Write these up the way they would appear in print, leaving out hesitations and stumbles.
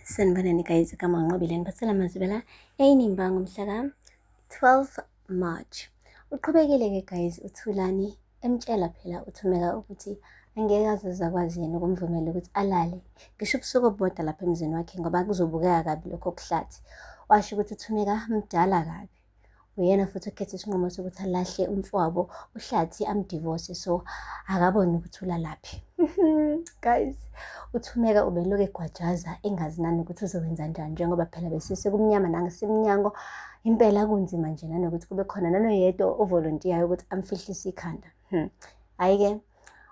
Sanibonani guys, igama uNqobile niphathela amazwibela eyinimba ngomhla ka-12 March. Uqhubekile-ke guys uThulani emtshela phela uThumeka ukuthi angeke aze azakwazi yena ukumvumela ukuthi alale ngisho ubusuku obubodwa lapha emzini wakhe ngoba kuzobukeka kabi lokho kuhlathi. Washo ukuthi uThumeka mdala kabi. Uyena futhi okhethe isinqumo sokuthi alahle umfowabo uHlathi amdivose so akaboni ukuthi ulalaphi. Guys, uThumeka ubelokhu egwajaza engazi nanokuthi uzowenza njani njengoba phela besesekumnyama nangasemnyango. Impela kunzima nje nanokuthi kube khona nanoyedwa ovolontiyayo ukuthi amfihlise ikhanda. Hhayi-ke,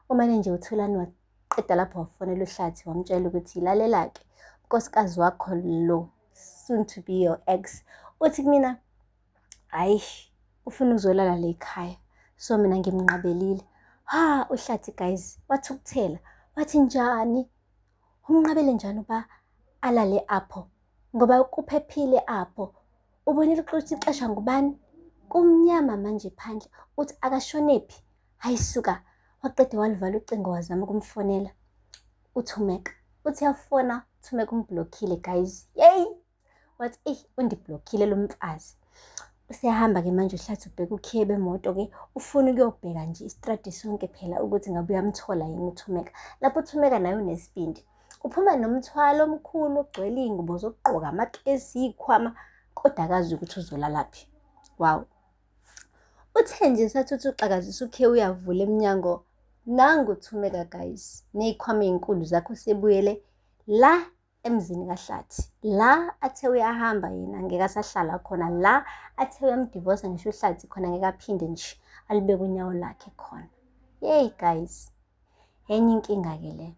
umane nje uThulani waqeda lapho wafonela uHlathi wamtshela ukuthi lalela-ke, unkosikazi wakho lo soon to be your ex uthi kumina hhayi ufuna ukuzolala la ekhaya so mina ngimnqabelile. Ha, uHlathi guys wathukuthela wathi njani, umnqabele njani uba alale apho ngoba kuphephile apho. Ubonile ukuthi ixesha ngubani? Kumnyama manje phandle, uthi akashonephi. Hayi suka, waqede waluvala ucingo wazama ukumfonela uThumeka. Uthi uyafona, uThumeka umblockile guys. Yeyi! Wathi eyi undiblockile lo mfazi. Useyahamba-ke manje uHlathi ubheka ukhiye bemoto-ke ufuna ukuyobheka nje istradi sonke phela ukuthi ngabe uyamthola yini uThumeka. Lapho uThumeka naye unesibindi. Uphuma nomthwalo omkhulu ogcwele iy'ngubo zokugqoka, amakesi, iy'khwama, kodwa akazi ukuthi uzolalaphi. Wow. Uthe nje sathi uthi uxakazisa ukhiye uyavula emnyango, nangu uThumeka guys, ney'khwama ey'nkulu zakhe usebuyele la emzini kaHlathi. La athe uyahamba yena ngeke asahlala khona, la athe uyamdivosa ngisho uHlathi khona ngeke aphinde nje alibeke unyawo lakhe khona. Yeyi guys, enye inkinga-ke le.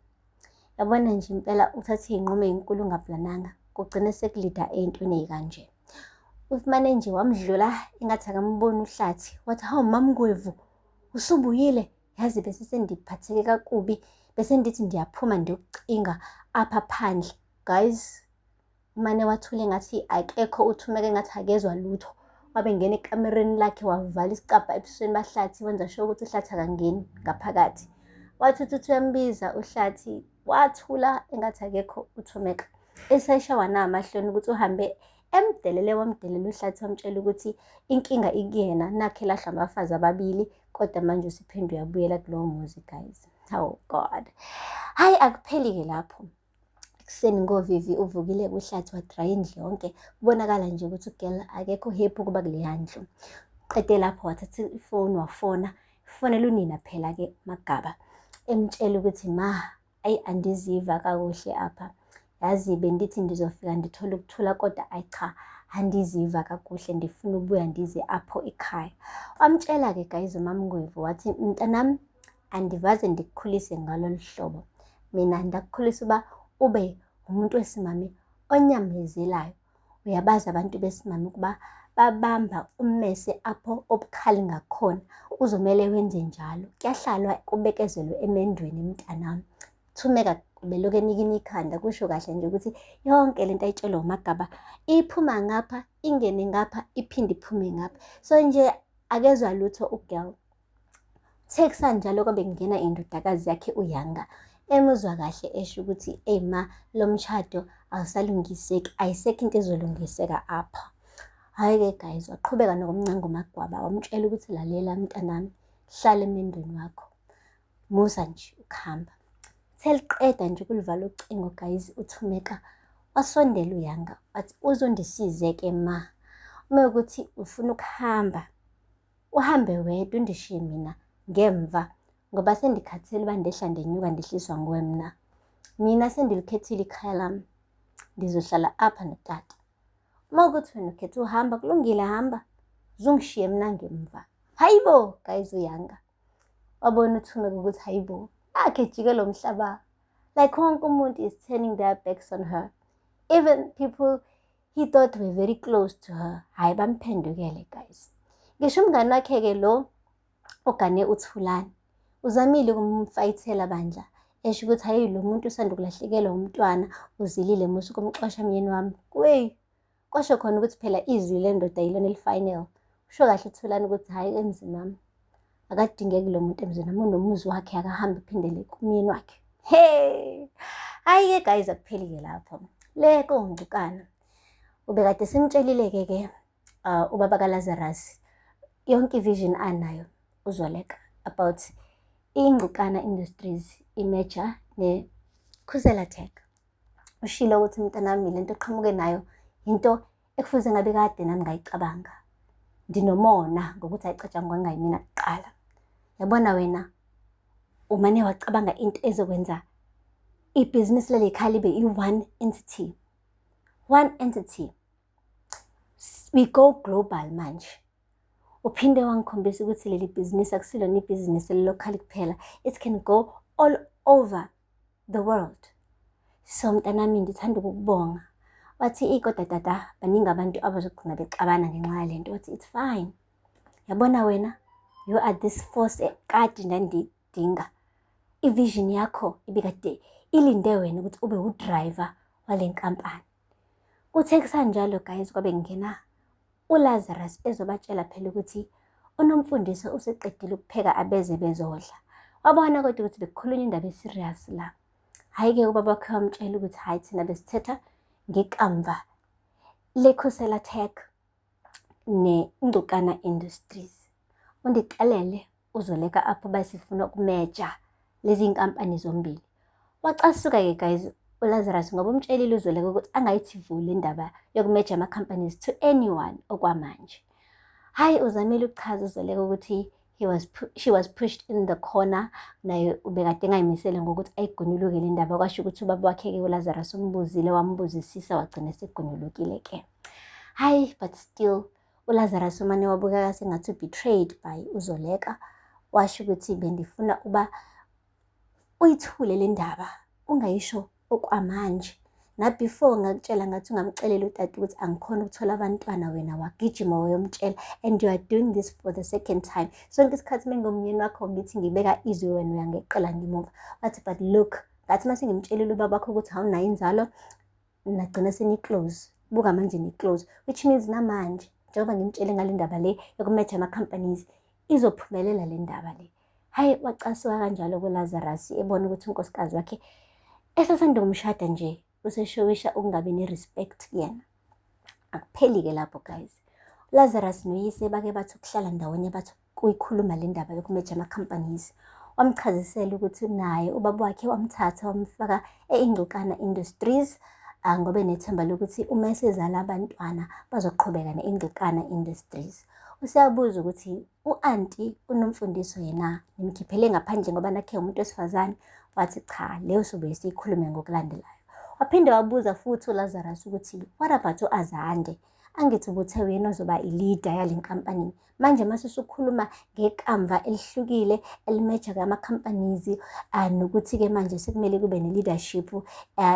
Yabona nje impela uthathe iy'nqumo ey'nkulu ungaplananga, kugcine sekulida ey'ntweni ey'kanje. Ufumane nje wamdlula engathi akamboni uHlathi, wathi hawu MaMngwevu usubuyile? Yazi bese sendiphatheke kakubi, bese ndithi ndiyaphuma ndiyokucinga apha phandle. Guys, umane wathula engathi akekho uThumeka engathi akezwa lutho. Wabe ngena ekamereni lakhe wavala isicabha ebusweni baHlathi wenza sure ukuthi uHlathi akangeni ngaphakathi. Wathi uthi uyambiza uHlathi, wathula engathi akekho uThumeka. Eseshawa namahloni ukuthi uhambe emdelele wamdelela uHlathi wamtshela ukuthi inkinga ikuyena nakhe lahlwa abafazi ababili kodwa manje usephinde uyabuyela kulowo muzi guys. Oh God. Hhayi akupheli-ke lapho. Ekuseni ngovivi uvukile kuHlathi wadraya indlu yonke. Kubonakala nje ukuthi ugirl akekho happy ukuba kuleya ndlu. Qede lapho wathatha ifoni wafona, fonela unina phela-ke Magaba, emtshela ukuthi ma, ayi andiziva kakuhle apha. Yazi bendithi ndizofika ndithole ukuthula kodwa ayi cha, andiziva kakuhle ndifuna ubuya ndize apho ekhaya. Wamtshela-ke guys uMamngwevu wathi mntanami andivaze ndikukhulise ngalolu hlobo. Mina ndakukhulisa uba ube umuntu wesimame onyamezelayo. Uyabazi abantu besimame ukuba babamba ummese apho obukhali ngakhona. Kuzomele wenze njalo. Kuyahlalwa kubekezelwe emendweni mntanami. Thumeka belokhu enikina ikhanda kusho kahle nje ukuthi yonke lento ayitshelwa uMagaba iphuma ngapha ingene ngapha iphinde iphume ngapha. So nje akezwa lutho ugirl. Kuthe kusanjalo kwabe kungena indodakazi yakhe uYanga, emuzwa kahle esho ukuthi eyi ma, lo mshado awusalungiseki, ayisekho into ezolungiseka apha. Hhayi-ke guys, waqhubeka nokumncenga uMagwaba, wamtshela ukuthi lalela mntanami, hlala emendweni wakho, musa nje ukuhamba. Uthe liqeda nje ukulivala ucingo guys, uThumeka wasondela uYanga wathi uzundisize-ke ma, uma ukuthi ufuna ukuhamba uhambe wedwa undishiye mina ngemva ngoba sendikhathele uba ndehla ndenyuka ndehliswa nguwe mna. Mina sendilikhethile ikhaya lami, ndizohlala apha notata. Uma ukuthi wena ukhetha uhamba kulungile hamba, zungishiye mina ngemva. Hayibo guys uYanga wabona uThumeka ukuthi hayibo akhe jike lo mhlaba. Like wonke umuntu is turning their backs on her. Even people he thought were very close to her. Hhayi bamphendukele guys. Ngisho umngani wakhe-ke lo ogane uThulani uzamile ukumfayithela bandla esho ukuthi hayi lo muntu usanda ukulahlekelwa umntwana uzilile musa ukumxosha myeni wami. Weyi kwasho khona ukuthi phela izwi lendoda yilona eli-final. Usho kahle uThulani ukuthi hhayi emzini wami akadingeki lo muntu emzini wami unomuzi wakhe akahambe phindele kumyeni wakhe. Hey! Hhayi-ke guys akupheli-ke lapho. Le koNgcukana. Ubekade simtshelile-ke ke ubaba kaLazarus yonke i-vision anayo uZoleka about iNgcukana Industries i-merger neKhusela Tech. Ushilo ukuthi mntanami, lento oqhamuke nayo into ekufuze ngabe kade nami ngayicabanga. Ndinomona ngokuthi ayicatshangwa ngayimina kuqala. Yabona wena, umane wacabanga into ezokwenza ibhizinisi leli khaya libe i-one entity. One entity. We go global manje. Uphinde wangikhombisa ukuthi leli bhizinisi akusilona ibhizinisi eli-local kuphela. It can go all over the world. So mntanami, ndithanda ukukubonga. Wathi kodwa tata, baningi abantu abazogcina bexabana ngenxa yalento. Wathi it's fine. Yabona wena, you are this force kade ndandiyidinga. I-vision yakho ibikade ilinde wena ukuthi ube u-driver wale nkampani. Kuthe kusanjalo guys, kwabe kungena uLazarus ezobatshela phela ukuthi uNomfundiso useqedile ukupheka, abeze bezodla. Wabona kodwa ukuthi bekukhulunywa indaba e-serious la. Hhayi-ke, ubaba wakhe wamtshela ukuthi hhayi, thina besithetha ngekamva leKhusela Tech neNgcukana Industries. Undixelele uZoleka apho basifuna ukumeja lezi nkampani zombili. Wacasuka-ke guys uLazarus ngoba umtshelile uZoleka ukuthi angayithi vu le ndaba yokumeja ama-companies to anyone okwamanje. Hhayi, uzamile ukuchaza uZoleka ukuthi she was pushed in the corner, naye ubekade engayimisele ngokuthi ayigonyuluke le ndaba. Kwasho ukuthi ubaba wakhe-ke uLazarus umbuzile, wambuzisisa, wagcina esegonyulukile-ke. Hhayi, but still uLazarus umane wabukeka sengathi betrayed by uZoleka. Washo ukuthi bendifuna uba uyithule le ndaba, ungayisho okwamanje. Na-before ngakutshela ngathi ungamcelela utata ukuthi angikhoni ukuthola abantwana, wena wagijima wayomtshela, and you are doing this for the second time. Sonke isikhathi mengomnyeni wakho ngithi ngibeka izwi, wena uyangeqela ngemuva. Wathi but look, ngathi mase ngimtshelile ubaba wakho ukuthi awunayo inzalo, nagcina seni-close. Buka manje ni-close, which means namanje njengoba ngimtshele ngale ndaba le yokumeja ama-companies, izophumelela le ndaba le. Hhayi, wacasuka kanjalo kuLazarus ebona ukuthi unkosikazi wakhe esasanda kumshada nje useshowisha ukungabi ne-respect kuyena. Akupheli-ke lapho guys. ULazarus noyise bake bathi ukuhlala ndawonye, bathi kuyikhuluma le ndaba yokumeja ama-companies. Wamchazisela ukuthi naye ubaba wakhe wamthatha wamfaka e-Ingcukana Industries ngoba enethemba lokuthi uma esezala abantwana bazoqhubeka ne-Ingcukana Industries. Useyabuza ukuthi u-anti uNomfundiso yena nimkhiphele ngaphandle ngoba nakhe umuntu wesifazane? Wathi cha, leyo sobuye siyikhulume ngokulandelayo. Waphinde wabuza futhi uLazarus ukuthi what about u-Azande? Angithi ubuthe uyena ozoba i-leader yale nkampani. Manje mase usukhuluma ngekamva elihlukile elimeja ama-companies, nokuthi-ke manje sekumele kube ne-leadership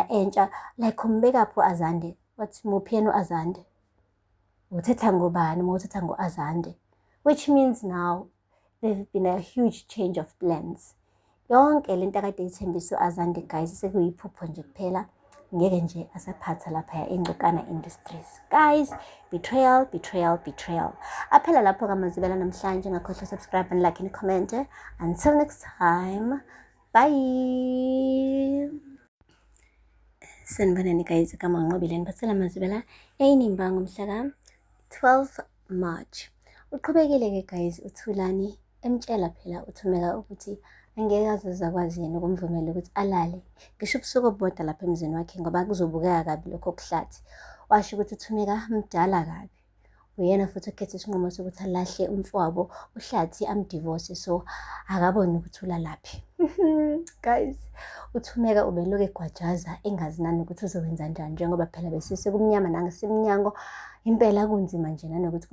entsha, like umbekaphi u-Azande? Wathi muphi yena u-Azande? Uthetha ngobani uma uthetha ngo-Azande? Which means now there's been a huge change of plans. Yonke lento akade eyithembisa u-Azande guys sekuyiphupho nje kuphela. Ngeke nje asaphatha laphaya eNgcukana Industries. Guys, betrayal, betrayal, betrayal. Aphela lapho kamazibela namhlanje. Ngakhohlwa subscribe and like and comment. Until next time, bye. Sanibonani guys, igama Nqobile, niphathela amazibela eyinimba ngomhla ka-12 March. Uqhubekile-ke guys uThulani emtshela phela uThumeka ukuthi angeke aze akwazi yena ukumvumela ukuthi alale ngisho ubusuku obubodwa lapha emzini wakhe ngoba kuzobukeka kabi lokho kuhlathi. Washo ukuthi uThumeka mdala kabi. Uyena futhi okhethe isinqumo sokuthi alahle umfowabo uHlathi, am-divorce, so akaboni ukuthi ulalaphi. Guys, uThumeka ubelokhu egwajaza engazi nanokuthi uzowenza njani njengoba phela besise kumnyama nangasemnyango. Impela kunzima nje nanokuthi kube